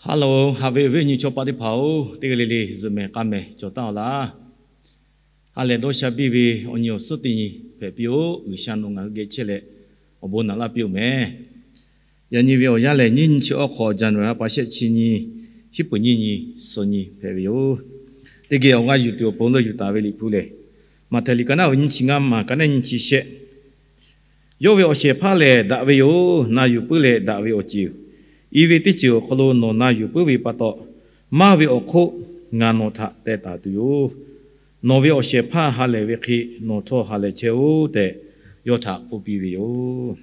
Hello, haꞈ ve awˬ viˉ awˬ nyi chaw paˆ teˇ hpaˍ-oˬ, teˇ g'aˇ le le zuhꞈ mehˍ k'a mehˍ cawˬ taˍ-oˬ laˇ. Ha lehˬ dawˇ sha biˇ ve awˬ nyi awˬ suhˉ teˇ nyi hpehꞈ piˇ-oˆ. G'uiˬsha nawˬ ngaˬ hui geh chehˇ leh awˬ bon naꞈ laˇ piˇ-oˆ mehˍ. Yaꞈ nyi ve awˬ yanˇ lehˬ, nyiˇ nyi chi awˬ hk'aw January ha pa shehˆ chi nyi, hiˉ puiˍ nyiˇ nyi, suhˍ nyi hpehꞈ ve yoˬ. Teˇ geh awˬ g'aˇ yuˬ tuˬ awˬ pon leuˆ yuˬ taˍ ve Liꞈ hpu lehˬ, Maꞈhtehˍ liꞈ ka naˉ ve nyiˇ chi ngaˇ maˬ, ka naˉ nyiˇ chi shehˆ. Yawˇ ve awˬ shehˍ hpaˇ lehˬ daꞈ ve yoˬ. Na yuˬ puiˉ leh daꞈ ve awˬ ceˬ yoˬ. Iˉ ve teˇ ceuˬ awˬ hk'aw lo nawˬ na yuˬ puiˉ ve pa taw, maˇ ve awˬ hk'oˆ ngaˬ nawˬ htaꞈ teh taˍ tuˬ yoˬ. Nawˬ ve awˬ shehˍ hpaˇ ha lehˬ ve hk'e nawˬ htawˇ ha lehˬ chehˇ-oˆ tehꞈ, yawˇ htaꞈ k'oˆ piˇ ve yoˬ.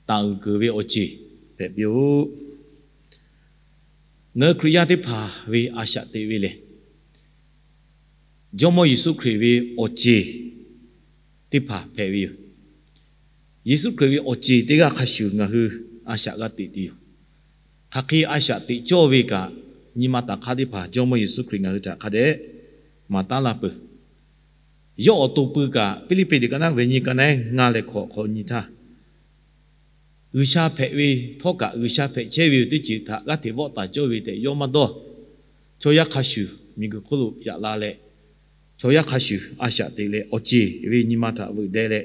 Taˍ uiˍ keunˍ ve awˬ ceˬ hpehꞈ piˇ-oˆ. Ngaˬ hui Hkriꞈ yaˇ teˇ hpaˍ ve a shaꞈ teꞈ ve lehˬ, Jawˇmawˇ Yeˍsuˆ Hkriꞈ ve awˬ ceˬ teˇ hpaˍ hpehꞈ ve yoˬ. Yeˍsuˆ Hkriꞈ ve awˬ ceˬ teˇ g'aˇ hk'a shuˍ ngaˬ hui a shaꞈ g'a teꞈ tuˬ yoˬ. Hk'aˬ hk'e a shaꞈ teꞈ cawˇ ve kaꞈ, nyi ma taˍ hk'aˇ teˇ hpaˍ Jawˇmawˇ Yeˍsuˆ Hkriꞈ ngaˬ hui htaꞈ hk'a dehꞈ maˍ taˉ laˇ peuˬ. Yawˇ awˬ to pui kaꞈ, Hpiˇliˇpiˆ liꞈ ka naˉ ve nyi, ka naˉ ngaˇ leh hkawꞈ hk'aw nyi htaˇ, G'uiˬsha hpehꞈ ve htawˇ kaꞈ, G'uiˬsha hpehꞈ chehˇ ve awˬ teˇ ceuˬ htaꞈ g'aˇ hteꞈ vawˆ taˍ cawˇ ve tehꞈ yawˇ maˇ dawˇ. Chaw yaˇ hk'a shuˍ miˬguiˬ hk'oˆ lo yaꞈ la leh, chaw yaˇ hk'a shuˍ a shaꞈ teꞈ leh awˬ ceˬ ve nyi ma htaꞈ veuꞈ deh leh,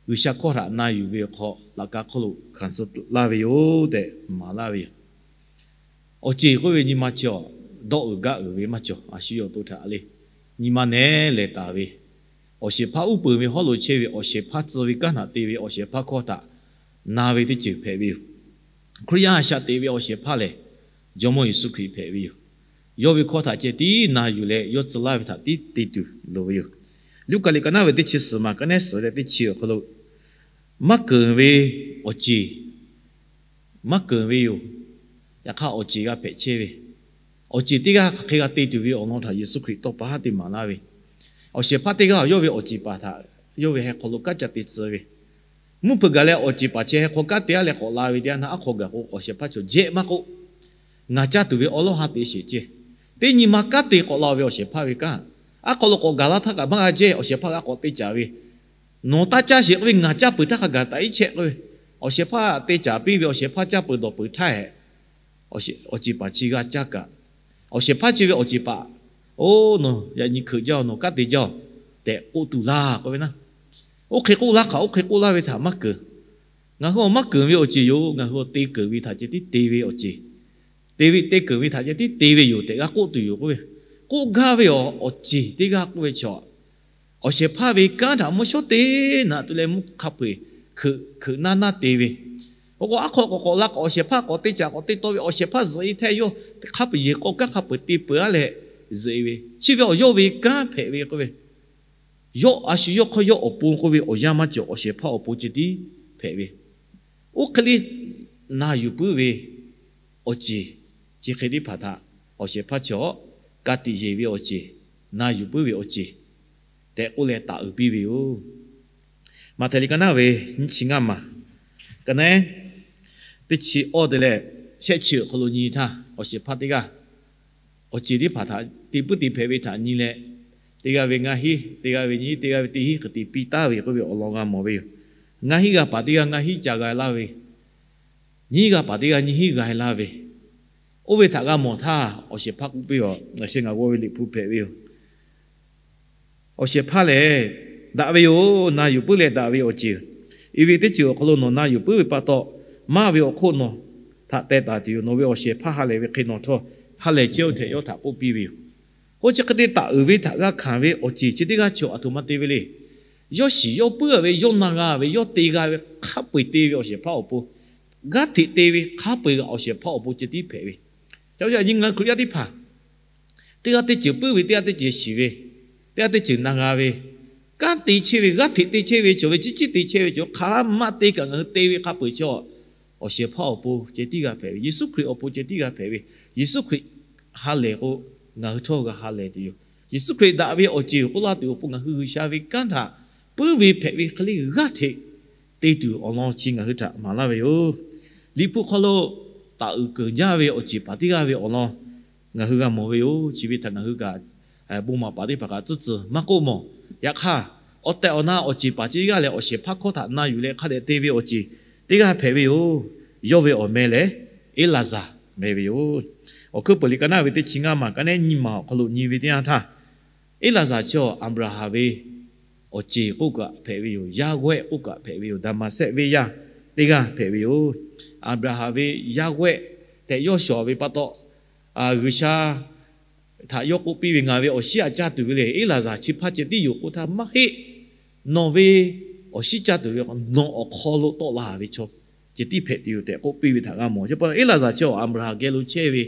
G'uiˬsha hkawˇ htaꞈ na yuˬ ve awˬ hk'aw laꞈ ka hk'oˆ lo hkanˍ suh laˇ ve yoˬ tehꞈ maˍ laˇ ve yoˬ. Awˬ ceˬ k'oˆ ve nyi ma chi awˬ dawˆ uiˍ gaˆ uiˍ ve maˇ cawˬ. A shu yawˇ awˬ to htaꞈ le, nyi ma nehˉ lehˬ taˍ ve, awˬ shehˍ hpaˇ uˉ peunˍ ve hawˉ lo chehˇ ve, awˬ shehˍ hpaˇ tcuh ve kanˉ htaꞈ te ve, awˬ shehˍ hpaˇ hkawˇ htaꞈ na ve teˇ ceuˬ hpehꞈ ve yoˬ. Hkriꞈ yaˇ a shaꞈ teꞈ ve awˬ shehˍ hpaˇ lehˬ, Jawˇmawˇ Yeˍsuˆ Hkriꞈ hpehꞈ ve yoˬ. Yawˇ ve hkawˇ htaꞈ ceh tiˉ na yuˬ leh, yawˇ tcuh laˇ ve htaꞈ tiˉ te tuˬ loˍ ve yoˬ. Luˉkaꞈ liꞈ ka naˉ ve teˇ chi suhˍ maˬ, ka naˉ suhˍ leh teˇ chi awˬ hk'aw lo, maˇ keunˍ ve awˬ ceˬ maˇ keunˍ ve yoˬ. Yaꞈ hk'aˇ awˬ ceˬ g'a hpehꞈ chehˇ ve, awˬ ceˬ teˇ g'aˇ hk'aˬ hk'e g'a te tuˬ ve awˬ lawn htaꞈ Yeˍsuˆ Hkriꞈ tawˇ pa haˉ te maˍ laˇ ve, awˬ shehˍ hpaˇ teˇ g'aˇ yawˇ ve awˬ ceˬ paˍ htaꞈ yawˇ ve heh hk'aw lo kanˉ ca te tcuh ve, mvuhˇ hpeuꞈ gaˬ leh awˬ ceˬ paˍ chi heh hk'aw kanˉ te-a leh k'awꞈ la ve teˇ yanˇ htaˇ, aˉ hk'aw gaˬ k'o awˬ shehˍ hpaˇ chaw jehˆ maˇ k'oˆ, ngaˬ caˇ tuˬ ve awˬ lawˉ ha te sheˍ ceh. Teˇ nyi ma kanˉ te k'awꞈ la ve awˬ shehˍ hpaˇ ve kanˉ, aˉ hk'aw lo k'awꞈ gaˬ la htaˇ kaꞈ maˇ g'a jehˇ, awˬ shehˍ hpaˇ g'a k'awꞈ te caˍ ve, nawˬ taˇ caˇ sheˍ k'oˆ ve, ngaˬ caˇ peuˬ htaˇ hk'a gaˬ taꞈ iˉ chehˆ k'oˆ ve, awˬ shehˍ hpaˇ te caˍ piˇ ve awˬ shehˍ hpaˇ caˇ peuˬ dawˬ peuˬ htaˇ hehꞈ, awˬ ceˬ paˍ chi g'a caˇ kaꞈ, awˬ shehˍ hpaˇ chi ve awˬ ceˬ paˍ, oˇ nawˬ yaꞈ nyi hkeuꞈ jaˇ-oˬ, nawˬ kanˉ te jaˇ-oˬ tehꞈ k'oˆ tuˬ laˇ k'oˆ ve naˉ. Oˇ hk'e k'oˆ laˇ hk'aˬ, oˇ hk'e k'oˆ laˇ ve htaꞈ maˇ keunˍ. Ngaˬ hui awˬ maˇ keunˍ ve awˬ ceˬ yoˬ. Ngaˬ hui awˬ te keunˍ ve htaꞈ ceh tiˉ te ve awˬ ceˬ, te ve te keunˍ ve htaꞈ ceh tiˉ te ve yoˬ tehꞈ g'a k'oˆ tuˬ yoˬ k'oˆ ve, k'oˆ gaˇ ve awˬ awˬ ceˬ teˇ g'aˇ k'oˆ ve chaw, awˬ shehˍ hpaˇ ve kanˉ htaꞈ mvuhˇ shawˉ teˇ naꞈ tuˬ leh mvuhˇ hk'a peu-eˬ hkeuꞈ hkeuꞈ naˇ naˇ te ve, oˇ k'o aˉ hk'aw k'awꞈ k'awꞈ la k'awꞈ awˬ shehˍ hpaˇ k'awꞈ te caˍ k'awꞈ te taw ve, awˬ shehˍ hpaˇ zuhꞈ-e htaˇ yawˇ hk'a peu-eˬ yehˬ k'aw kanˉ hk'a peu-eˬ te peuˬ-a leh zuhꞈ-e ve, chi ve awˬ yawˇ ve kanˉ hpehꞈ ve k'oˆ ve, yawˇ a shu yawˇ hk'aw yawˇ awˬ pon k'oˆ ve awˬ yanˇ maˇ cawˬ, awˬ shehˍ hpaˇ awˬ pon ceh tiˉ hpehꞈ ve. Oˇ hk'e le na yuˬ puiˉ ve awˬ ceˬ, chi hk'e teˇ hpaˍ htaꞈ awˬ shehˍ hpaˇ chaw ka tiꞈ yeˬ ve awˬ ceˬ, na yuˬ puiˉ ve awˬ ceˬ tehꞈ k'oˆ leh taˍ uiˍ piˇ ve yoˬ. Maꞈhtehˍ liꞈ ka naˉ ve nyiˇ chi ngaˇ maˬ, ka naˉ teˇ chi awˇ te leh shehˆ chi awˬ hk'aw lo nyi htaˇ, awˬ shehˍ hpaˇ teˇ g'aˇ awˬ ceˬ teˇ hpaˍ htaꞈ te puiˉ te hpehꞈ ve htaꞈ nyi leh, teˇ g'aˇ ve ngaˇ hinˉ, teˇ g'aˇ ve nyiˇ hinˉ, teˇ g'aˇ ve teˇ hinˉ hk'e te piˇ taˍ ve k'oˆ ve awˬ lawn g'a mawˬ ve yoˬ. Ngaˇ hinˉ g'a paˍ teˇ g'aˇ ngaˇ hinˉ ca g'a laˇ ve, nyiˇ g'a paˍ teˇ g'aˇ nyiˇ hinˉ g'a laˇ ve, oˇ ve htaꞈ g'a mawˬ htaˇ, awˬ shehˍ hpaˇ k'oˆ piˇ-a, ngaˬ sheh ngaˬ g'aw ve Liꞈ hpu hpehꞈ ve yoˬ. Awˬ shehˍ hpaˇ lehˬ daꞈ ve yoˬ. Na yuˬ puiˉ leh daꞈ ve awˬ ceˬ, iˉ ve teˇ ceuˬ awˬ hk'aw lo nawˬ na yuˬ puiˉ ve pa taw, maˇ ve awˬ hk'oˆ nawˬ htaꞈ teh taˍ tuˬ yoˬ. Nawˬ ve awˬ shehˍ hpaˇ ha lehˬ ve hk'e nawˬ htawˇ ha lehˬ chehˇ-oˆ tehꞈ yawˇ htaꞈ k'oˆ piˇ ve yoˬ. K'o chi hk'e te taˍ uiˍ ve htaꞈ g'a hkanˍ ve awˬ ceˬ chi teˇ g'aˇ chaw aˬ htoꞈ ma te ve le. Yawˇ shiˍ yawˇ puiˉ-a ve, yawˇ na g'a ve, yawˇ te g'a ve hk'a peu-eˬ te ve awˬ shehˍ hpaˇ awˬ pon, g'aˇ hteꞈ te ve hk'a peu-eˬ g'a awˬ shehˍ hpaˇ awˬ pon ceh tiˉ hpehꞈ ve. Ca yaꞈ nyi ngaˬ hui Hkriꞈ yaˇ teˇ hpaˍ, teˇ g'aˇ teˇ ceuˬ puiˉ ve, teˇ g'aˇ teˇ ceuˬ shiˍ ve, teˇ g'aˇ teˇ ceuˬ na g'a ve, kanˉ te chehˇ ve, g'aˇ hteꞈ te chehˇ ve cawˬ ve, ciˉ ciˉ te chehˇ ve cawˬ, hk'aˬ ma te kaꞈ ngaˬ hui te ve hk'a peu-eˬ chaw, awˬ shehˍ hpaˇ awˬ pon ceh tiˉ g'a hpehꞈ ve, Yeˍsuˆ Hkriꞈ awˬ pon ceh tiˉ g'a hpehꞈ ve, Yeˍsuˆ Hkriꞈ ha lehˬ k'o, ngaˬ hui htawˇ g'a ha lehˬ tuˬ yoˬ. Yeˍsuˆ Hkriꞈ daꞈ ve awˬ ceˬ k'oˆ laˇ tuˬ awˬ pon ngaˬ hui G'uiˬsha ve kanˉ htaꞈ puiˉ ve hpehꞈ ve hk'e le g'aˇ hteꞈ te tuˬ awˬ lawn chi ngaˬ hui htaꞈ maˍ laˇ ve yoˬ. Liꞈ hpu hk'aw lo taˍ uiˍ keunˍ jaˇ ve awˬ ceˬ paˍ teˇ g'aˇ ve awˬ lawn ngaˬ hui g'a mawˬ ve yoˬ. Chi ve htaꞈ ngaˬ hui kaꞈ bon maˍ paˍ teˇ hpaˍ kaꞈ tcuhˇ tcuh maˇ k'oˆ mawˬ. Yaꞈ hk'aˇ, awˬ tehˬ awˬ na awˬ ceˬ paˍ chi g'aˇ lehˬ, awˬ shehˍ hpaˇ hkawˇ htaꞈ na yuˬ leh hk'a dehꞈ te ve awˬ ceˬ teˇ g'aˇ hpehꞈ ve yoˬ. Yawˇ ve awˬ meh lehˬ Eˇlaˍzaˍ. hpehꞈ ve yoˬ. Awˬ hkuiˉ peuˬ liꞈ ka naˉ ve teˇ chi ngaˇ maˬ ka nehˉ nyiˇ maˬ awˬ hk'aw lo nyi ve teˇ yanˇ htaˇ, Eˇlaˍzaˍ chi awˬ Aˍbraˍhanˍ ve awˬ ceˬ k'oˆ kaꞈ hpehꞈ ve yoˬ. Yaˇ g'awehˆ k'oˆ kaꞈ hpehꞈ ve yoˬ. Daˍmaˍsehˆ venˇ yaˇ teˇ g'aˇ hpehꞈ ve yoˬ. Aˍbraˍhanˍ ve yaˇ g'awehˆ tehꞈ yawˇ shawˍ ve pa taw, G'uiˬsha htaꞈ yawˇ k'oˆ piˇ ve, Ngaˬ ve awˬ shiˉ aꞈ caˇ tuˬ ve le. Eˇlaˍzaˍ chi hpaˇ ceh tiˉ yoˬ k'oˆ htaˇ maˇ heˆ. Nawˬ ve awˬ shiˉ caˇ tuˬ ve nawˬ awˬ hk'aw lo tawˆ la ve chaw ceh tiˉ hpehꞈ tuˬ yoˬ tehꞈ k'oˆ piˇ ve htaꞈ g'a mawˬ. Chi pa taw Eˇlaˍzaˍ chi awˬ Aˍbraˍhanˍ geh lo chehˇ ve,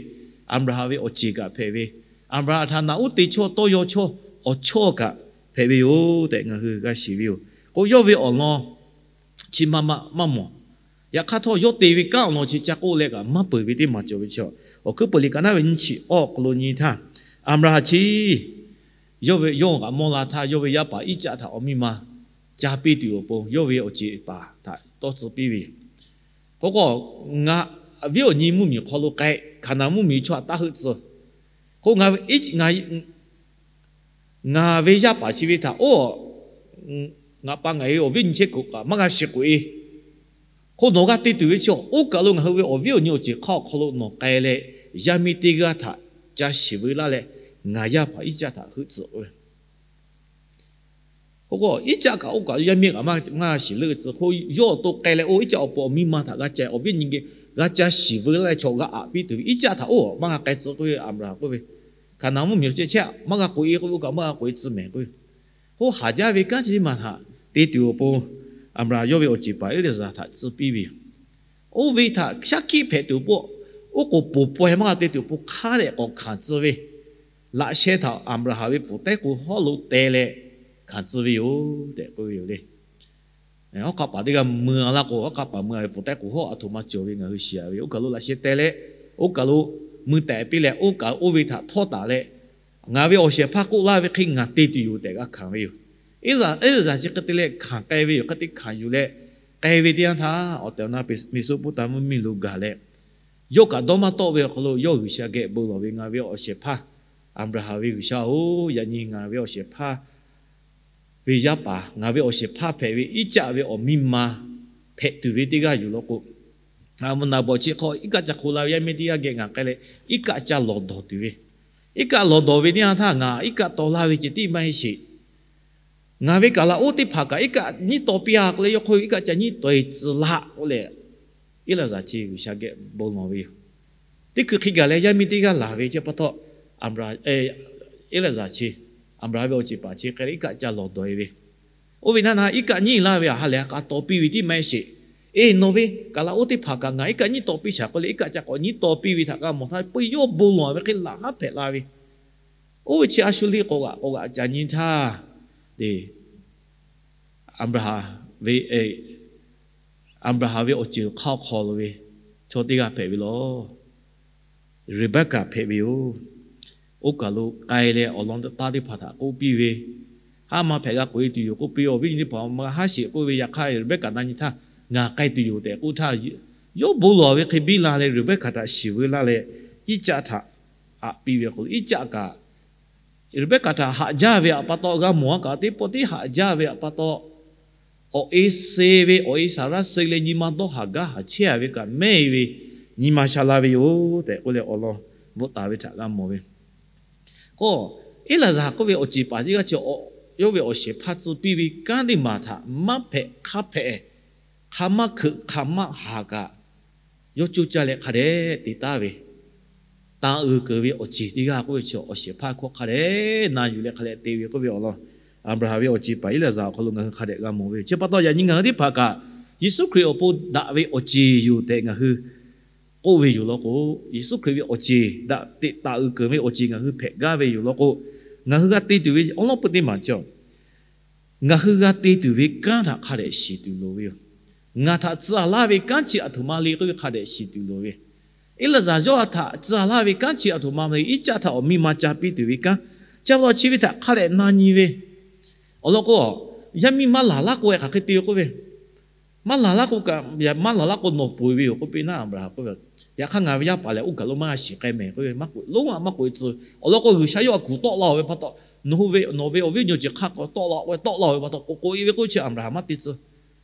Aˍbraˍhanˍ ve awˬ ceˬ kaꞈ hpehꞈ ve, Aˍbraˍhanˍ htaꞈ naꞈ uˉ te chawˇ tawˇ yaw chawˇ awˬ chawˇ kaꞈ hpehꞈ ve yoˬ tehꞈ ngaˬ hui g'a shiˍ ve yoˬ. K'o yawˇ ve awˬ lawn chi ma ma maˇ mawˬ. Yaꞈ hk'aˇ htawˇ, yawˇ te ve kanˉ awˬ lawn chi ca k'oˆ leh kaꞈ maˇ peuˬ ve teˇ maˬ cawˬ ve chi, Awˬ hk'uˉ peuˬ liꞈ ka naˉ ve nyiˇ chi awˬ hk'aw lo nyi htaˇ, Aˍbraˍhanˍ chi yawˇ ve yawˇ kaꞈ mawˇ la htaˇ, yawˇ ve yaˇ paˍ Iˉcaˆ htaꞈ awˬ miˇ ma ca piˇ tuˬ awˬ pon yawˇ ve awˬ ceˬ paˍ htaꞈ tawˇ tcuh piˇ ve yoˬ. K'o k'o, ngaˬ viˉ awˬ nyi mvuhˇ miˬ hk'aw lo k'ai, Hkaˍnanˍ mvuhˇ miˬ chaw htaꞈ taˇ heuˆ tcuh. K'o, ngaˬ ve yaˇ paˍ chi ve htaꞈ oˇ, ngaˬ pa ngaˬ e awˬ viˉ nyi chehˇ kuiˬ kaꞈ maˇ g'a shiˍ k'oꞈ e. K'o, nawˬ g'a te tuˬ ve chi, oˇ kaˬ lo ngaˬ hui ve awˬ viˉ awˬ nyi awˬ ceˬ hk'aˇ awˬ hk'aw lo nawˬ k'ai leh, yaˇ miˇ teˇ g'aˇ htaꞈ ca shiˍ veu laˇ leh, ngaˬ yaˇ paˍ Iˉcaˆ htaꞈ heuˆ tcuh k'oˆ ve. K'o k'o, Iˉcaˆ kaꞈ oˇ kaˬ lo yaˇ miˇ kaꞈ maˇ g'a shiˍ leuˆ tcuh. K'o, yawˇ awˬ to k'ai leh oˇ Iˉcaˆ awˬ pon awˬ miˇ ma htaꞈ g'a ca, awˬ viˉ nyi geh g'a ca shiˍ veu laˇ leh chaw g'a aꞈ piˇ tuˬ ve Iˉcaˆ htaꞈ oˇ maˇ g'a k'ai tcuh k'oˆ ve. Aˍbraˍhanˍ k'oˆ ve, Hkaˍnanˍ mvuhˇ miˬ awˬ ceh chehˇ maˇ g'a k'oꞈ e k'oˆ ve, oˇ kaꞈ maˇ g'a k'oꞈ e tcuh mehˍ k'oˆ ve. K'o, haˍ jaˇ ve kanˉ chi teˇ maˬ htaꞈ te tuˬ awˬ pon Aˍbraˍhanˍ yawˇ ve awˬ ceˬ paˍ Eˇlaˍzaˍ htaꞈ tcuh piˇ ve yoˬ. Oˇ ve htaꞈ shaˉ hkiˆ hpehꞈ tuˬ awˬ pon, oˉ k'oˍ poˬ pawehˇ maˇ g'a te tuˬ awˬ pon hk'aˉ dehꞈ k'awꞈ hkanˍ tcuh ve, laꞈ sheh htaꞈ Aˍbraˍhanˍ ve pfuhˍ taiˉ k'o hawˉ lo teh leh hkanˍ tcuh ve yoˬ tehꞈ k'oˆ ve yoˬ le. Awˉ hk'aˆ paˍ teˇ g'aˇ mui a laˇ k'o, awˉ hk'aˆ paˍ mui a ve pfuhˍ taiˉ k'o hawˉ aˬ htoꞈ ma cawˬ ve ngaˬ hui shiˍ a ve yoˬ. Oˇ kaˬ lo laꞈ sheh teh leh, oˇ kaˬ lo mui tehꞈ piˇ leh, oˇ kaˬ oˇ ve htaꞈ htawˇ taˍ leh, ngaˬ ve awˬ shehˍ hpaˇ k'oˆ laˇ ve hk'e ngaˬ te tuˬ yoˬ tehꞈ g'a hkanˍ ve yoˬ. Eˇlaˍzaˍ chi hk'e te leh hkanˍ k'ai ve yoˬ. Hk'e te hkanˍ yuˬ leh k'ai ve teˇ yanˇ htaˇ, awˬ tehˬ awˬ na Meˍsoˇpoˇtaˍmiˆ mvuhˇ miˬ lo gaˬ leh, yawˇ kaꞈ dawˇ maˇ tawˆ ve awˬ hk'aw lo yawˇ G'uiˬsha geh bon lawˬ ve, Ngaˬ ve awˬ shehˍ hpaˇ Aˍbraˍhanˍ ve G'uiˬsha-oˬ, yaꞈ nyi ngaˬ ve awˬ shehˍ hpaˇ ve yaˇ paˍ, ngaˬ ve awˬ shehˍ hpaˇ hpehꞈ ve Iˉcaˆ ve awˬ miˇ ma hpehꞈ tuˬ ve teˇ g'aˇ yuˬ law k'o, naˍ bawˬ chi hk'aw iˉ kaˆ ca hk'oˆ la ve yaˇ miˇ teˇ g'aˇ geh ngaˬ k'ai leh, iˉ kaˆ ca lawˬ dawˬ tuˬ ve, iˉ kaˆ lawˬ dawˬ ve teˇ yanˇ htaˇ ngaˬ iˉ kaˆ taw laˇ ve ceh tiˉ maˇ heˆ sheˍ. Ngaˬ ve kaꞈ laꞈ oˉ teˇ hpaˍ kaꞈ iˉ kaˆ nyiˉ taw piˇ a k'oˆ leh, yawˇ hk'oˆ iˉ kaˆ ca nyiˉ taw e tcuh laˇ k'oˆ leh, Eˇlaˍzaˍ chi G'uiˬsha geh bon lawˬ ve yoˬ. Teˇ hkui hk'e gaˬ leh yaˇ miˇ teˇ g'aˇ laˬ ve chi pa taw, Aˍbraˍ, Eˇlaˍzaˍ chi Aˍbraˍhanˍ ve awˬ ceˬ paˍ chi k'ai leh iˉ kaˆ ca lawˬ dawˬ e ve, oˇ ve naˆ na iˉ kaˆ nyiˉ laˇ ve a ha lehˬ a k'a taw piˇ ve tiˉ maˇ heˆ sheˍ. Eˬ, nawˬ ve kaꞈ laꞈ oˉ teˇ hpaˍ kaꞈ ngaˬ iˉ kaˆ nyiˉ taw piˇ shaˍ k'oˆ leh, iˉ kaˆ ca k'awꞈ nyiˉ taw piˇ ve htaꞈ g'a mawˬ htaˇ, peu yawˇ bon lawˬ ve hk'e laꞈ haˉ hpehꞈ la ve, oˇ ve chi a shu le k'awꞈ g'aꞈ k'awꞈ g'aꞈ ca nyi htaˇ, Aˍbraˍhanˍ ve, Aˍbraˍhanˍ ve awˬ ceuˬ hk'aˇ hk'aw lo ve chaw teˇ g'aˇ hpehꞈ ve law. Reˍbaˆkaˍ hpehꞈ ve yoˬ. Oˇ kaˬ lo k'ai leh awˬ lawn taˇ teˇ hpaˍ htaꞈ k'oˆ piˇ ve, Haˉ ma hpehꞈ g'a k'oꞈ e tuˬ yoˬ k'oˆ piˇ, awˬ viˉ nyi teˇ hpaˍ ma haˉ sheˍ k'oˆ ve, yaꞈ hk'aˇ Reˍbaˆkaˍ na nyi htaˇ, Ngaˬ k'ai tuˬ yoˬ tehꞈ k'oˆ htaˇ, yawˇ bon lawˬ ve hk'e biˇ la leh Reˍbaˆkaˍ htaꞈ shiˍ veu laˇ leh, Iˉcaˆ htaꞈ aꞈ piˇ ve awˬ hk'aw lo Iˉcaˆ kaꞈ Reˍbaˆkaˍ htaꞈ haꞈ jaˇ ve awˬ pa taw g'a mawˬ a kaꞈ teˇ pawˆ tiˉ haꞈ jaˇ ve awˬ pa taw, awˬ e suh ve awˬ e Saˍraˆ suh leh nyi ma dawˇ haˍ gaˇ haˍ chehˇ a ve kaꞈ mehˇ ve nyi ma sha la ve yoˬ tehꞈ k'oˆ leh awˬ lawn bvuhꞈ taˍ ve htaꞈ g'a mawˬ ve. K'o, Eˇlaˍzaˍ k'oˆ ve awˬ ceˬ paˍ teˇ g'aˇ chi yawˇ ve awˬ shehˍ hpaˇ tcuh piˇ ve kanˉ teˇ maˬ htaꞈ maˇ hpehꞈ hk'a hpehꞈ, hk'a maˇ hkeuꞈ hk'a maˇ haˍ kaꞈ, yawˇ coˇ caˇ leh hk'a dehꞈ te taˍ ve, taˍ uiˍ keunˍ ve awˬ ceˬ teˇ g'aˇ k'oˆ ve chi awˬ shehˍ hpaˇ hkawˇ hk'a dehꞈ na yuˬ leh hk'a dehꞈ te ve k'oˆ ve awˬ lawn, Aˍbraˍhanˍ ve awˬ ceˬ paˍ Eˇlaˍzaˍ awˬ hk'aw lo ngaˬ hui hk'a dehꞈ g'a mawˬ ve. Chi pa taw yaꞈ nyi ngaˬ hui teˇ hpaˍ kaꞈ Yeˍsuˆ Hkriꞈ awˬ pon daꞈ ve awˬ ceˬ yoˬ tehꞈ ngaˬ hui k'oˆ ve yoˬ law k'o, Yeˍsuˆ Hkriꞈ ve awˬ ceˬ daꞈ teꞈ taˍ uiˍ keunˍ ve awˬ ceˬ ngaˬ hui hpehꞈ gaˇ ve yoˬ law k'o, ngaˬ hui g'a te tuˬ ve awˉ lawˉ peuˇ teˇ maˬ cawˬ. Ngaˬ hui g'a te tuˬ ve kanˉ htaꞈ hk'a dehꞈ shiˍ tuˬ loˍ ve yoˬ. Ngaˬ htaꞈ tcuh a laˇ ve kanˉ chi aˬ htoꞈ ma le k'oˆ ve hk'a dehꞈ shiˍ tuˬ loˍ ve. Eˇlaˍzaˍ yawˇ a htaꞈ tcuh a laˇ ve kanˉ chi aˬ htoꞈ ma le, Iˉcaˆ htaꞈ awˬ miˇ ma ca piˇ tuˬ ve kanˉ, chi pa taw chi ve htaꞈ hk'a dehꞈ na nyi ve. Awˬ lawn k'o, yaˇ miˇ maˇ laˬ laˇ k'o hk'aˬ hk'e te ve k'oˆ ve, maˇ laˬ laˇ k'o kaꞈ, maˇ laˬ laˇ k'o nawˬ poˬ ve yoˬ k'oˆ piˇ naˉ, Aˍbraˍhanˍ k'oˆ ve, yaꞈ hk'aˇ ngaˬ ve yaˇ paˍ lehˬ oˇ kaˬ lo maˇ g'a shiˍ k'ai mehˍ k'oˆ ve, maˇ k'oꞈ lonˉ a maˇ k'oꞈ e tcuh. Awˬ lawn k'o, G'uiˬsha yawˇ a kuˬ tawˆ la-oˬ ve pa taw, nawˬ hui ve nawˬ ve awˬ viˉ awˬ nyi awˬ ceˬ hk'a k'awꞈ tawˆ la-oˬ ve, tawˆ la-oˬ ve pa taw k'oꞈ k'oꞈ e ve k'oˆ chi Aˍbraˍhanˍ maˇ te tcuh.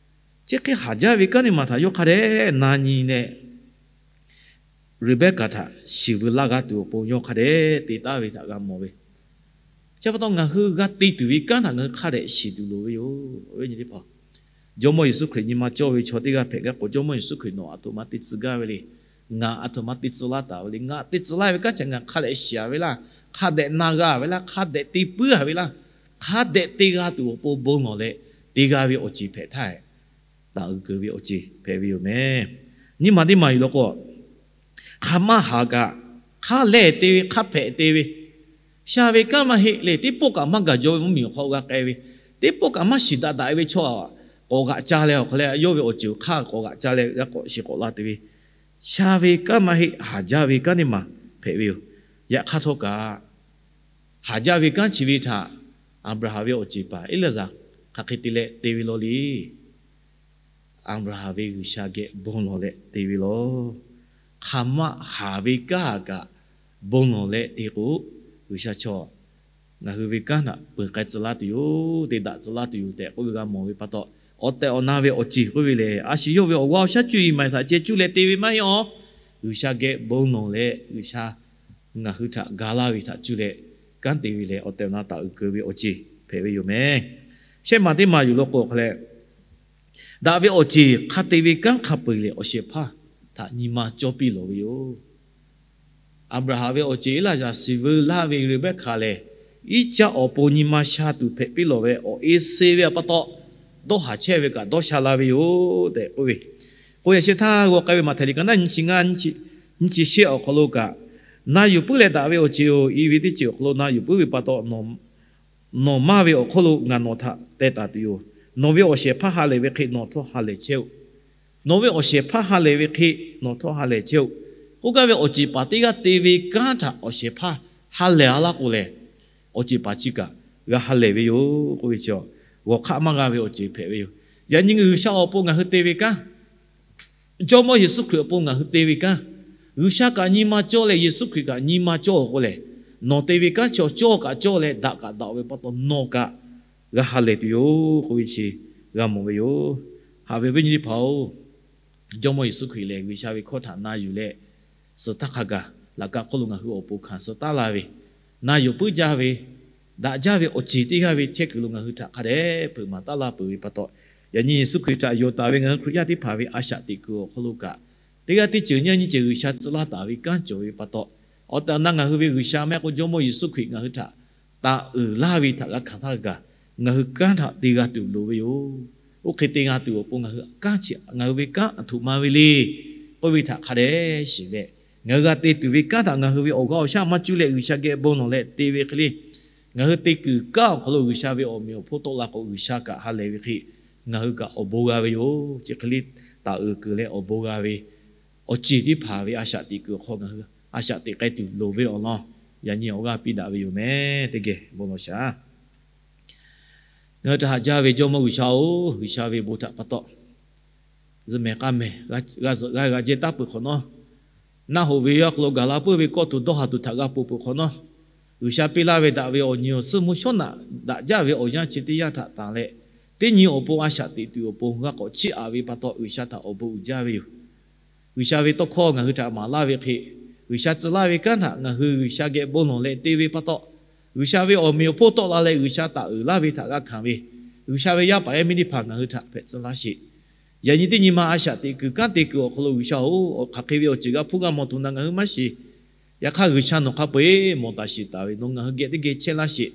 Chi hk'e haˍ jaˇ ve kanˉ teˇ maˬ htaꞈ yawˇ hk'a dehꞈ na nyi leh, Reˍbehˇkaˍ htaꞈ shiˍ veu laˇ g'a tuˬ awˬ pon yawˇ hk'a dehꞈ te taˍ ve htaꞈ g'a mawˬ ve. Chi pa taw ngaˬ hui g'a te tuˬ ve kanˉ htaꞈ ngaˬ hui hk'a dehꞈ shiˍ tuˬ loˍ ve yoˬ. Jawˇmawˇ Yeˍsuˆ Hkriꞈ nyi ma cawˇ ve chaw teˇ g'aˇ hpehꞈ gaˇ k'o, Jawˇmawˇ Yeˍsuˆ Hkriꞈ nawˬ aˬ htoꞈ ma te tcuh gaˇ ve le. Ngaˬ aˬ htoꞈ ma te tcuh laˇ taˍ ve le. Ngaˬ te tcuh laˇ ve kanˉ chi ngaˬ hk'a dehꞈ shiˍ ve laˇ, hk'a dehꞈ na g'a ve laˇ, hk'a dehꞈ te puiˉ a ve laˇ, hk'a dehꞈ te g'a tuˬ awˬ pon bon lawˬ leh te g'a ve awˬ ceˬ hpehꞈ htaˇ, taˍ uiˍ keunˍ ve awˬ ceˬ hpehꞈ ve yoˬ meh. Nyiˇ maˬ teˇ maˬ yuˬ law k'o, hk'aˬ maˇ haˍ kaꞈ, hk'a lehˬ te ve, hk'a hpehꞈ te ve, sha ve kanˉ maˇ heˆ le. Teˇ pawˆ kaꞈ maˇ gaˬ jaw ve mvuhˇmiˬ awˬ hk'aw g'a k'ai ve, teˇ pawˆ kaꞈ maˇ shiˍ daꞈ daꞈ ve chaw k'awꞈ g'aꞈ ca leh awˬ hk'aw leh yawˇ ve awˬ ceuˬ hk'aˇ k'awꞈ g'aꞈ ca leh g'a k'awꞈ shiˍ k'awꞈ la te ve, sha ve kanˉ maˇ heˆ, haˍ jaˇ ve kanˉ teˇ maˬ hpehꞈ ve yoˬ. Yaꞈ hk'aˇ htawˇ kaꞈ, haˍ jaˇ ve kanˉ chi ve htaꞈ Aˍbraˍhanˍ ve awˬ ceˬ paˍ Eˇlaˇzaˍ hk'aˬ hk'e te leh te ve law le. Aˍbraˍhanˍ ve G'uiˬsha geh bon lawˬ leh te ve law. Hk'aˬ maˇ haˍ ve kanˉ kaꞈ bon lawˬ leh te k'o, G'uiˬsha chaw ngaˬ hui ve kanˉ htaꞈ peuˬ k'ai tcuh laˇ tuˬ yoˬ, te daꞈ tcuh laˇ tuˬ yoˬ tehꞈ k'oˆ ve g'a mawˬ ve pa taw, awˬ tehˬ awˬ na ve awˬ ceˬ k'oˆ ve lehˬ, a shu yawˇ ve awˬ g'aˇ awˬ shaˉ cuˇ yiˍ maˬ htaꞈ ceh cuˇ leh te ve maˇ heˆ awˬ. G'uiˬsha geh bon lawˬ leh G'uiˬsha ngaˬ hui htaꞈ ga laˇ ve htaꞈ cuˇ leh kanˉ te ve lehˬ, awˬ tehˬ awˬ na taˍ uiˍ keunˍ ve awˬ ceˬ hpehꞈ ve yoˬ meh. Shehˆ maˬ teˇ maˬ yuˬ law k'o hk'a leh, daꞈ ve awˬ ceˬ hk'a te ve kanˉ hk'a peu-eˬ lehˬ, awˬ shehˍ hpaˇ htaꞈ nyi ma cawˇ piˇ lawˬ ve yoˬ. Aˍbraˍhanˍ ve awˬ ceˬ Eˇlaˇzaˍ shiˍ veu laˇ ve Reˍbehˇkaˍ lehˬ, Iˉcaˆ awˬ pon nyi ma sha tuˬ hpehꞈ piˇ lawˬ ve awˬ e suh ve pa taw, dawˇ haˍ chehˇ ve kaꞈ dawˇ sha la ve yoˬ tehꞈ k'oˆ ve. K'o yaꞈ shehˍ htaˇ g'aw k'ai ve Maꞈhtehˍ liꞈ ka naˉ nyiˇ chi ngaˇ, nyiˇ chi shehˆ awˬ hk'aw lo kaꞈ, Na yuˬ puiˉ leh daꞈ ve awˬ ceˬ-oˬ, i ve teˇ ceuˬ awˬ hk'aw lo na yuˬ puiˉ ve pa taw, nawˬ maˇ ve awˬ hk'oˆ lo ngaˬ nawˬ htaꞈ teh taˍ tuˬ yoˬ. Nawˬ ve awˬ shehˍ hpaˇ ha lehˬ ve hk'e nawˬ htawˇ ha lehˬ chehˇ-oˆ. Nawˬ ve awˬ shehˍ hpaˇ ha lehˬ ve hk'e nawˬ htawˇ ha lehˬ chehˇ-oˆ. K'oˆ gaˇ ve awˬ ceˬ paˍ teˇ g'aˇ te ve kanˉ htaꞈ awˬ shehˍ hpaˇ ha lehˬ a laˇ k'o lehˬ, awˬ ceˬ paˍ chi kaꞈ g'a ha lehˬ ve yoˬ k'oˆ ve chi, g'awˬ hk'aˆ maˇ g'a ve awˬ ceˬ hpehꞈ ve yoˬ. Yaꞈ nyi G'uiˬsha awˬ pon ngaˬ hui te ve kanˉ, Jawˇmawˇ Yeˍsuˆ Hkriꞈ awˬ pon ngaˬ hui te ve kanˉ, G'uiˬsha kaꞈ nyi ma cawˇ leh Yeˍsuˆ Hkriꞈ kaꞈ nyi ma cawˇ k'o lehˬ, nawˬ te ve kanˉ chi cawˇ kaꞈ cawˇ leh daꞈ kaꞈ daꞈ ve pa taw nawˬ kaꞈ g'a ha lehˬ tuˬ yoˬ k'oˆ ve chi g'a mawˬ ve yoˬ. Haꞈ ve viˉ nyi teˇ hpaˍ-oˬ, Jawˇmawˇ Yeˍsuˆ Hkriꞈ lehˬ G'uiˬsha ve hkawˇ htaꞈ na yuˬ leh suh taˇ hk'a gaˬ, laꞈ ka hk'oˆ lo ngaˬ hui awˬ pon hkanˍ suh taˉ la ve, na yuˬ puiˉ jaˇ ve, daꞈ jaˇ ve awˬ ceˬ teˇ g'aˇ ve chehˇ kuiˬ lo ngaˬ hui htaꞈ hk'a dehꞈ hpeuꞈ maˍ taˉ laˇ peuˬ ve pa taw, yaꞈ nyi Yeˍsuˆ Hkriꞈ htaꞈ yonˍ taˍ ve ngaˬ hui Hkriꞈ yaˇ teˇ hpaˍ ve a shaꞈ teꞈ kuiˬ awˬ hk'aw lo kaꞈ, teˇ g'aˇ teˇ ceuˬ nyiˇ nyiˇ ceuˬ G'uiˬsha tcuh laˇ taˍ ve kanˉ cawˬ ve pa taw, awˬ tehˬ awˬ na ngaˬ hui ve G'uiˬsha maˇ heˆ k'o Jawˇmawˇ Yeˍsuˆ Hkriꞈ ngaˬ hui htaꞈ taˍ uiˍ laˇ ve htaꞈ g'a hkanˍ htaˇ kaꞈ, ngaˬ hui kanˉ htaꞈ te g'a tuˬ loˍ ve yoˬ. Oˇ hk'e te g'a tuˬ awˬ pon ngaˬ hui kanˉ chi ngaˬ hui ve kanˉ aˬ htoꞈ ma ve le k'oˆ ve htaꞈ hk'a dehꞈ shiˍ leh, ngaˬ hui g'a te tuˬ ve kanˉ htaꞈ ngaˬ hui ve awˬ g'aˇ awˬ shaˉ maˇ cuˇ leh G'uiˬsha geh bon lawˬ leh te ve hk'e le, ngaˬ hui te kuiˬ kanˉ awˬ hk'aw lo G'uiˬsha ve awˬ meꞈ awˬ hponˇ tawˆ la k'o G'uiˬsha kaꞈ ha lehˬ ve hk'e, ngaˬ hui kaꞈ awˬ bon g'a ve yoˬ. Chi hk'e le taˍ uiˍ kuiˬ leh awˬ bon g'a ve awˬ ceˬ teˇ hpaˍ ve a shaꞈ teꞈ kuiˬ awˬ hk'aw ngaˬ hui a shaꞈ teꞈ k'ai tuˬ loˍ ve awˬ lawn, yaꞈ nyi awˬ g'aˇ piˇ daꞈ ve yoˬ meh. Teˇ geh bon lawˬ shaˍ. Ngaˬ hui htaꞈ haꞈ jaˇ ve Jawˇmawˇ G'uiˬsha-oˬ, G'uiˬsha ve bon htaꞈ pa taw zuhꞈ mehˍ k'aˇ mehˍ g'a zuhꞈ g'a g'a jehˇ taˉ peuˬ hk'awꞈ nawˉ, naˆ hoꞈ ve awˬ hk'aw lo gaˬ la puiˉ ve kawˆ tuˬ dawˇ haˍ tuˬ htaꞈ g'a ponˬ peuˬ hk'awꞈ nawˉ, G'uiˬsha piˇ laˇ ve daꞈ ve awˬ nyi awˬ suhˉ mvuhˇ shawˉ naꞈ daꞈ jaˇ ve awˬ yanˇ chi teˇ yanˇ htaꞈ tanˬ leh, teˇ nyi awˬ pon a shaꞈ teꞈ tuˬ awˬ pon g'a k'awꞈ chiˇ aꞈ ve pa taw G'uiˬsha htaꞈ awˬ bon uiˍ jaˇ ve yoˬ. G'uiˬsha ve tawˇ hkawˇ ngaˬ hui htaꞈ maˍ laˇ ve hk'e, G'uiˬsha tcuh laˇ ve kanˉ htaꞈ ngaˬ hui G'uiˬsha geh bon lawˬ leh te ve pa taw, G'uiˬsha ve awˬ meꞈ awˬ hponˇ tawˆ la leh G'uiˬsha taˍ uiˍ laˇ ve htaꞈ g'a hkanˍ ve, G'uiˬsha ve yaˇ paˍ yaˇ miˇ teˇ hpaˍ ngaˬ hui htaꞈ hpehꞈ tcuh laˇ sheˍ. Yaꞈ nyi teˇ nyi ma a shaꞈ teꞈ kuiˬ kanˉ te kuiˬ awˬ hk'aw lo G'uiˬsha-oˬ, hk'aˬ hk'e ve awˬ ceuˬ g'a hpuˇ g'a mawˬ tuˬ na ngaˬ hui maˇ shiˍ. Yaꞈ hk'aˇ G'uiˬsha nawˬ hk'a peu-eˬ mawˬ taˍ shiˍ taˍ ve, nawˬ ngaˬ hui geh teˇ geh chehˇ laˇ sheˍ.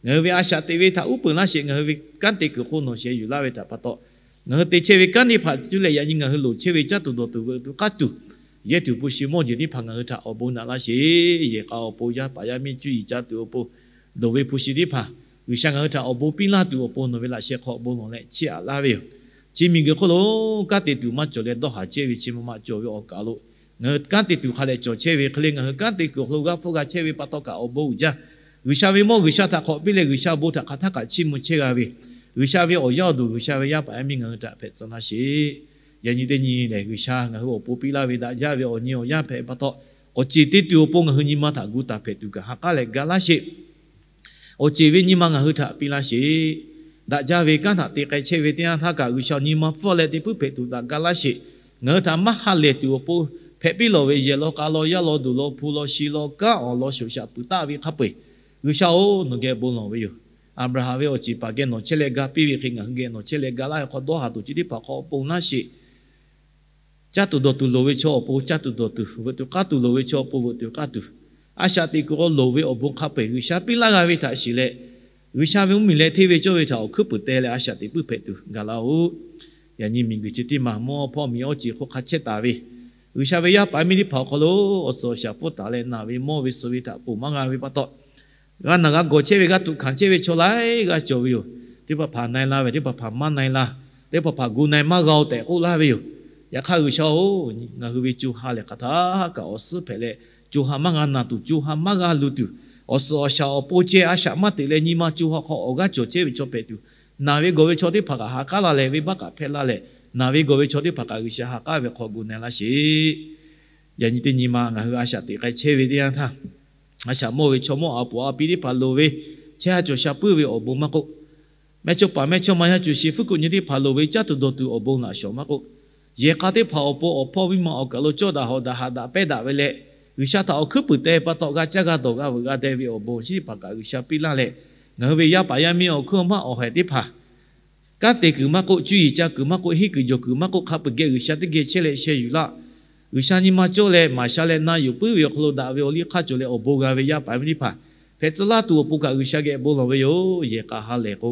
Ngaˬ hui ve a shaꞈ teꞈ ve htaꞈ uˉ peunˍ laˇ sheˍ. Ngaˬ hui ve kanˉ te kuiˬ hk'oˆ nawˬ sheh yuˬ laˇ ve htaꞈ pa taw, ngaˬ hui te chehˇ ve kanˉ teˇ hpaˍ cuˇ leh yaꞈ nyi ngaˬ hui loˍ chehˇ ve caˇ tuˬ dawˬ tuˬ veuꞈ tuˬ k'aˉ tuˬ, yehˇ tuˬ hpu shi mawˇ jeˬ teˇ hpaˍ ngaˬ hui htaꞈ awˬ bon naꞈ laˇ sheˍ. Yehˬ k'a awˬ pon, yaˇ paˍ yaˇ miˇ cuˇ yiˍ ca tuˬ awˬ pon, loˍ ve hpu shi teˇ hpaˍ G'uiˬsha ngaˬ hui htaꞈ awˬ bon piˇ laˇ tuˬ awˬ pon nawˬ ve laꞈ sheh hk'aw bon lawˬ leh chiˇ aꞈ laˇ ve yoˬ. Chi miˬguiˬ hk'oˆ lo kanˉ te tuˬ maˇ cawˬ leh dawˇ haˍ chehˇ ve chi ma ma cawˬ ve awˬ kaˬ lo, ngaˬ hui kanˉ te tuˬ hk'a dehꞈ cawˬ chehˇ ve hk'e le, ngaˬ hui kanˉ te kuiˬ awˬ hk'aw lo g'a hpfuhˇ g'a chehˇ ve pa taw kaꞈ awˬ bon uiˍ jaˇ. G'uiˬsha ve mawˇ G'uiˬsha htaꞈ hk'awꞈ piˇ leh G'uiˬsha bon htaꞈ hk'aˬ htaˇ kaꞈ chiˇ mvuh chehˇ g'a ve, G'uiˬsha ve awˬ yaˇ awˬ duˬ G'uiˬsha ve yaˇ paˍ yaˇ miˇ ngaˬ hui htaꞈ hpehꞈ tcuh laˇ sheˍ. Yaꞈ nyi teˇ nyi lehˬ G'uiˬsha ngaˬ hui awˬ pon piˇ laˇ ve daꞈ jaˇ ve awˬ nyi awˬ yanˇ hpehꞈ pa taw, awˬ ceˬ te tuˬ awˬ pon ngaˬ hui nyi ma htaꞈ gu taˍ hpehꞈ tuˬ kaꞈ ha k'aˉ leh ga laˇ sheˍ. Awˬ ceˬ ve nyi ma ngaˬ hui htaꞈ piˇ laˇ sheˍ. Daꞈ jaˇ ve kanˉ htaꞈ te k'ai chehˇ ve teˇ yanˇ htaˇ kaꞈ G'uiˬsha nyi ma hpfuhˇ leh te puiˉ hpehꞈ tuˬ htaꞈ ga laˇ sheˍ. Ngaˬ hui htaꞈ maˇ ha lehˬ tuˬ awˬ pon hpehꞈ piˇ lawˬ ve yehˬ law k'a law yaˇ law duˬ law hpu law shi law kanˉ awˬ lawn shoˍ shaꞈ puiˍ taˆ ve hk'a peu-eˬ, G'uiˬsha-oˬ, nawˬ geh bon lawˬ ve yoˬ. Aˍbraˍhanˍ ve awˬ ceˬ paˍ geh nawˬ chehˇ leh ga piˇ ve hk'e ngaˬ hui geh nawˬ chehˇ leh ga laˇ ve hk'aw dawˇ haˍ tuˬ chi teˇ hpaˍ hk'aw awˬ pon laˇ sheˍ. Caˇ tuˬ dawˬ tuˬ loˍ ve chaw awˬ pon caˇ tuˬ dawˬ tuˬ, veuꞈ tuˬ k'aˉ tuˬ loˍ ve chaw awˬ pon veuꞈ tuˬ k'aˉ tuˬ, a shaꞈ teꞈ kuiˬ k'o loˍ ve awˬ bon hk'a peu-eˬ G'uiˬsha piˇ laˇ g'a ve htaꞈ shiˍ leh, G'uiˬsha ve mvuhˇmiˬ leh hteˇ ve cawˇ ve htaꞈ awˬ hkuiˉ puiˍ teh leh a shaꞈ teꞈ puiˉ hpehꞈ tuˬ gaˬ laˇ-oˆ. Yaꞈ nyi miˬguiˬ chi teˇ maˬ mvuhˇ awˬ hpawˇ miˬ awˬ ceˬ hk'oˆ hk'a chehˇ taˍ ve, G'uiˬsha ve yaˇ paˍ miˇ teˇ hpaˍ awˬ hk'aw lo awˬ suhˍ awˬ shaˍ pfuhˇ taˍ leh naˬ ve mawˇ ve suh ve htaꞈ ponˬ maˇ g'a ve pa taw, g'a naˬ g'a gawˬ chehˇ ve g'a tuꞈ hkanˍ chehˇ ve chaw laiˉ g'aˇ cawˬ ve yoˬ. Teˇ hpaˍ hpaˍ na-e la ve, teˇ hpaˍ hpaˍ maˇ na-e la, teˇ hpaˍ hpaˍ gu na-e maˇ g'a-oˬ tehꞈ k'oˆ laˇ ve yoˬ. Yaꞈ hk'aˇ G'uiˬsha-oˬ, ngaˬ hui ve co ha lehˬ hk'aˬ htaˇ kaꞈ awˬ suhˉ hpehꞈ leh, co ha maˇ g'a naˬ tuˬ, co ha maˇ g'a luˬ tuˬ, awˬ suhˍ awˬ shaˍ awˬ pon ceh a shaꞈ maˇ teꞈ leh nyi ma co ha hk'aw awˬ g'aˇ cawˬ chehˇ ve chaw hpehꞈ tuˬ, naˬ ve gawˬ ve chaw teˇ hpaˍ kaꞈ ha k'aˉ laˇ leh venˇbaˆ kaꞈ hpehˇ laˇ leh, naˬ ve gawˬ ve chaw teˇ hpaˍ kaꞈ G'uiˬsha ha k'aˉ ve hk'aw gu na-e laˇ sheˍ. Yaꞈ nyi teˇ nyi ma ngaˬ hui a shaꞈ teꞈ k'ai chehˇ ve teˇ yanˇ htaˇ, a shaꞈ mawˇ ve chaw mawˇ a puˍ a pi teˇ hpaˍ loˍ ve chehˇ ha cawˬ sha puiˉ ve awˬ bon maˇ k'oˆ, mehˇchawˇpaˍ mehˇchawˇma yaˇ cuˬ shi fuˉ kuꞈ nyi teˇ hpaˍ loˍ ve caˇ tuˬ dawˬ tuˬ awˬ bon laꞈ shawˍ maˇ k'oˆ, yehˬ k'a teˇ hpaˍ awˬ pon awˬ hpawˇ miˇ ma awˬ kaˬ lo cawˇ daꞈ hawꞈ daꞈ haꞈ daꞈ pehˇ daꞈ ve leh, G'uiˬsha htaꞈ awˬ hkuiˉ puiˍ teh pa taw g'a caˇ g'a dawˬ g'a veuꞈ g'a deh ve awˬ bon chi teˇ hpaˍ kaꞈ G'uiˬsha piˇ laˇ leh, ngaˬ hui ve yaˇ paˍ yaˇ miˇ awˬ hkuiˉ awˬ maˇ awˬ haiˬ teˇ hpaˍ kanˉ te kuiˬ maˇ k'oˆ, cuˇ yiˍ ca kuiˬ maˇ k'oˆ, henˇ kuiˬ jawˬ kuiˬ maˇ k'oˆ, hk'a peu-eˬ geh G'uiˬsha teˇ geh chehˇ leh sheh yuˬ laˇ. G'uiˬsha nyi ma cawˇ leh maˍ sha leh na yuˬ puiˉ ve awˬ hk'aw lo daꞈ ve awˬ liˇ hk'aˇ cawˬ leh awˬ bon g'a ve yaˇ paˍ miˇ teˇ hpaˍ hpehꞈ tcuh laˇ tuˬ awˬ pon kaꞈ G'uiˬsha geh bon lawˬ ve yoˬ. Yehˬ k'a ha lehˬ k'o,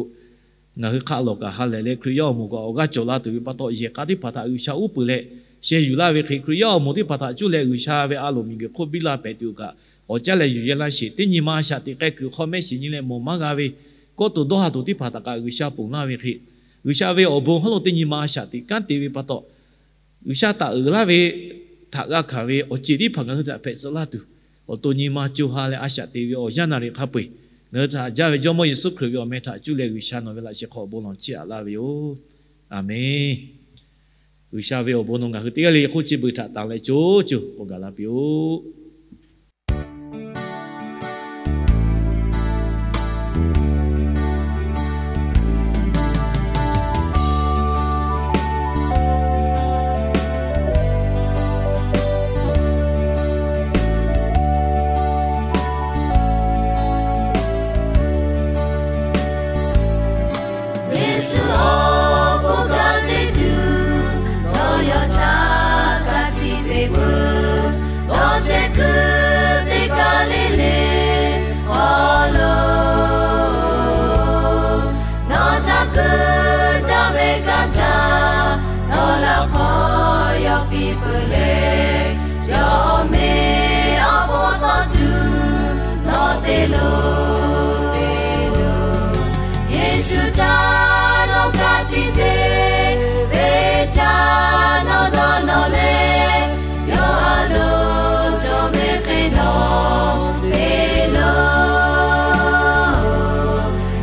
ngaˬ hui hk'aˆ lawˬ kaꞈ ha lehˬ leh Hkriꞈ yaˇ awˬ moˍ kaꞈ awˬ g'aˇ cawˬ la tuˬ ve pa taw, yehˬ k'a teˇ hpaˍ htaꞈ G'uiˬsha uˉ peunˍ leh sheh yuˬ laˇ ve hk'e, Hkriꞈ yaˇ awˬ moˍ teˇ hpaˍ htaꞈ cuˇ leh G'uiˬsha ve a loˍ miˬguiˬ hk'oˆ biˇ laˇ pehˍ tuˬ kaꞈ awˬ caˉ leh yuˬ yehˇ laˇ sheˍ. Teˇ nyi ma a shaꞈ teꞈ k'ai kuiˬ hk'aw mehˆ shiˍ nyi leh mawˬ maˇ g'a ve, kawˇ to dawˇ ha tuˬ teˇ hpaˍ htaꞈ kaꞈ G'uiˬsha ponˬ laˇ ve hk'e, G'uiˬsha ve awˬ bon hawˉ lo teˇ nyi ma a shaꞈ teꞈ kanˉ te ve pa taw, G'uiˬsha htaꞈ uiˍ laˇ ve htaꞈ g'a hkanˍ ve awˬ ceˬ teˇ hpaˍ ngaˬ hui htaꞈ hpehꞈ tcuh laˇ tuˬ, awˬ to nyi ma co ha leh a shaꞈ teꞈ ve awˬ yanˇ naˍ riˍ hk'a peu-eˬ ngaˬ hui htaꞈ haꞈ jaˇ ve Jawˇmawˇ Yeˍsuˆ Hkriꞈ ve awˬ meh htaꞈ cuˇ leh G'uiˬsha nawˬ ve laꞈ sheh hk'aw awˬ bon lawˬ chiˇ aꞈ laˇ ve yoˬ. Aˍmenˍ. G'uiˬsha ve awˬ bon nawˬ ngaˬ hui teˇ g'aˇ le hk'oˆ chi beuꞈ htaꞈ tanˍ leh co co k'awꞈ gaˬ la piˇ-oˆ. Yeˍsuˆ awˬ bon ga teˇ tuˬ, nawˬ yaw caˇ ka tiꞈ te peuˬ. Nawˬ chehˇ kuiˬ teˇ kaˇ le le hk'aw lo, nawˬ caˇ kuiˬ caˇ ve kaˇ caˇ, nawˬ laꞈ hk'aw yaw piˇ peuˬ le. Yawˇ awˬ meh awˬ hpon tawˇ tuˬ nawˬ te lo, te lo. Yeˍsuˆ htaꞈ nawˬ ka tiꞈ te ve htaꞈ nawˬ dawˇ nawˬ leh, yawˇ a loˍ cawˬ ve hk'e nawˬ te lo.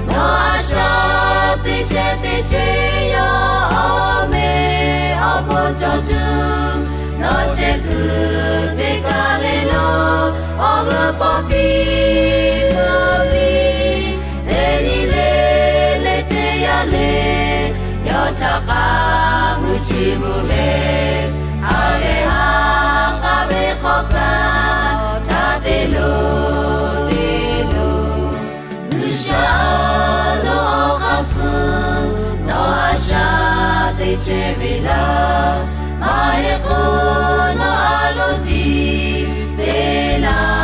Nawˬ a shaꞈ teꞈ chehˇ teˇ ceuˬ yawˇ awˬ meh awˬ hpon cawˬ tuˬ, nawˬ chehˇ kuiˬ teˇ kaˇ le lo awˬ g'euˆ pawˆ piˇ g'euˆ piˇ, teˇ nyi le le teˇ yanˇ le, yawˇ htaꞈ k'a mui chi mui leh, a lehˬ ha k'a ve hk'aw kaꞈ htaꞈ te lo, te lo. G'uiˬsha a loˍ awˬ hk'aˇ suh nawˬ a shaꞈ teꞈ chehˇ ve laˇ. Maˇ heˆ k'o nawˬ a loˍ tiꞈ te laˇ.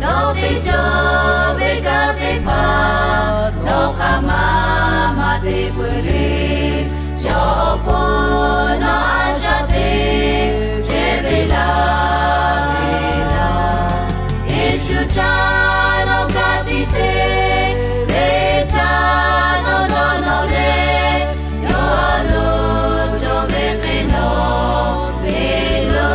Nawˬ te cawˬ ve kaˇ teˇ hpaˍ nawˬ hk'aˬ ma maˇ te peuˬ le. Yawˇ awˬ pon nawˬ a shaꞈ teꞈ chehˇ ve laˇ, ve laˇ. Yeˍsuˆ htaꞈ nawˬ ka tiꞈ te ve htaꞈ nawˬ dawˇ nawˬ leh, yawˇ a loˍ cawˬ ve hk'e nawˬ te lo.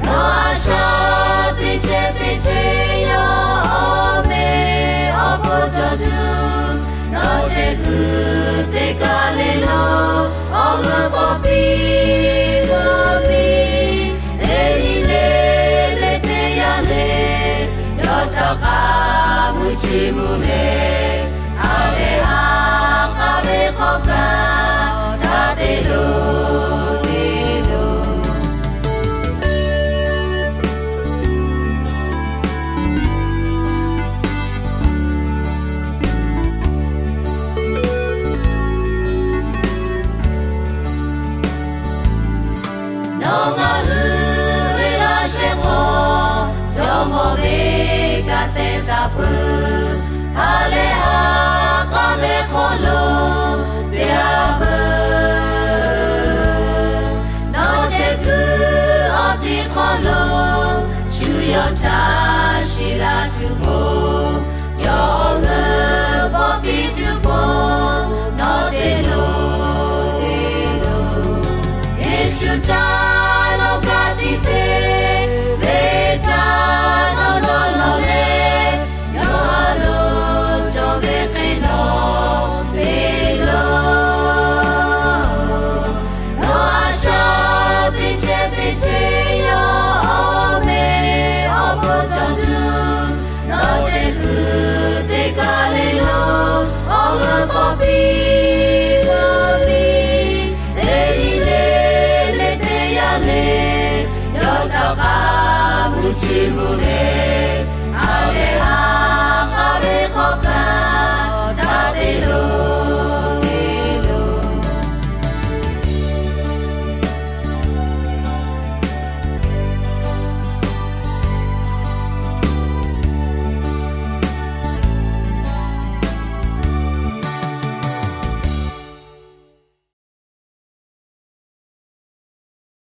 Nawˬ a shaꞈ teꞈ chehˇ teˇ ceuˬ yawˇ awˬ meh awˬ hpon cawˬ tuˬ, nawˬ chehˇ kuiˬ teˇ kaˇ le lo awˬ g'euˆ pawˆ piˇ g'euˆ piˇ, teˇ nyi le le teˇ yanˇ le, yawˇ htaꞈ k'a mui chi mui leh, a lehˬ ha k'a ve hk'aw kaꞈ htaꞈ te lo. te daꞈ peuˬ.